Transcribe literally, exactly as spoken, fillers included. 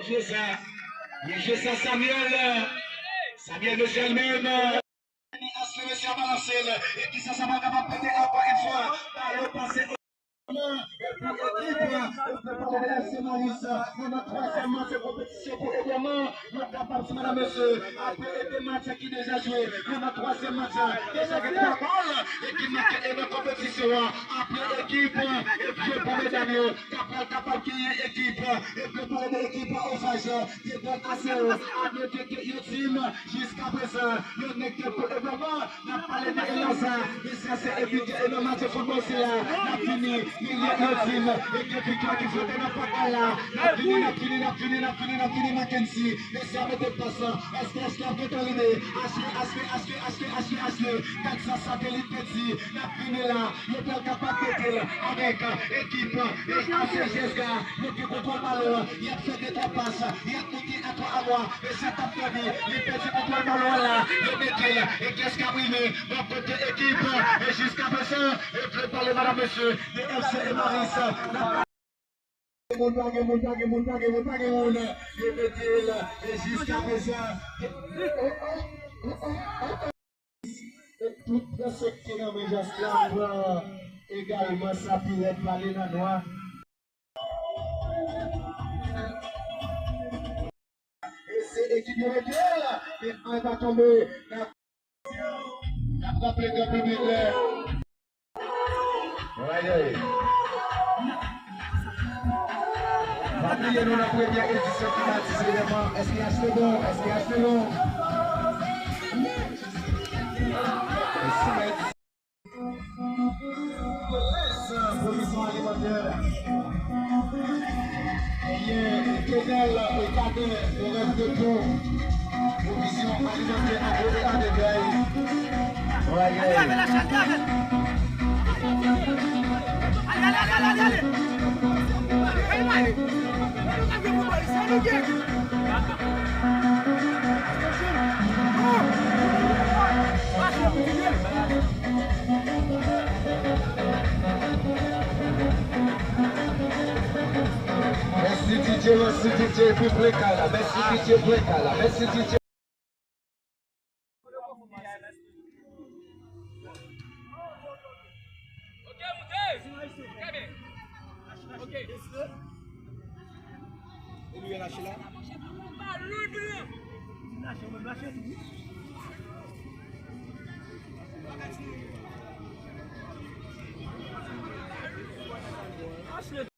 Jeza, Jeza Samuel, Samuel Michel menm. Aske mesye a balanse l. E kisa sa pa kapab pete ankò yon fwa? Balon pase. E pou ekip, e pou pale de F C Maris, nou nan twazyèm match konpetisyon pou Edeman. Nou kapab di, medam, mesye, apre de match ki deja jwe, nou nan twazyèm match, deja gen twa gòl e ki make e nan konpetisyon an. Apre ekip, e pou medam yo, kapab, kapab genyen ekip, e pou pale de ekip Osage, de gòl a zewo, a note ke yon tim, jiska prezan, yo nèk tèt pou Edeman. N ap pale de Elazar, mesye, se epi ke nan match foutbòl sila, n ap vini, milye yo di m, e gen viktwa ki flote nan pòt la. N ap vini, n ap vini, n ap vini, n ap vini, n ap vini, Mackenzie. Mesye, mete pas la. Èske, èske y ap gen tan ride? Achte, achte, achte, achte, achte, achte. Kat san satelit peti. N ap vini la. Yo pral kapab mete l avèk, e, ekip, e, A C G S K. Yo gen kontwòl balon an. Y ap fè de twa pas. Y ap monte a twa a twa. E sa t ap fè li, li pèdi kontwòl balon an la. Yo mete l. E kiyès k ap rive bò kote ekip? E jiska prezan, e vle pale, medam, mesye, de F C Maris. Pa gen moun, pa gen moun, pa gen moun, pa gen moun, pa gen moun. Yo mete l. E jiska prezan, e tout prensip ki nan men Jasla pran egalman sa pirèt pale nan nwa. E se ekip yo mete l, men an pa tonbe. N ap, n ap raple gran piblik la. Ayayay. Pa bliye nou nan premyè edisyon ki matize vrèman. Èske achte bon? Èske achte bon? Pwovizyon alimantè. Genyen Kenel e Kaden, Kenel de Pon. Pwovizyon alimantè, Agro e Adegay. Ayayay. Mèsi D J, mèsi D J pou plenka la. Mèsi D J plenka la. Mèsi D J.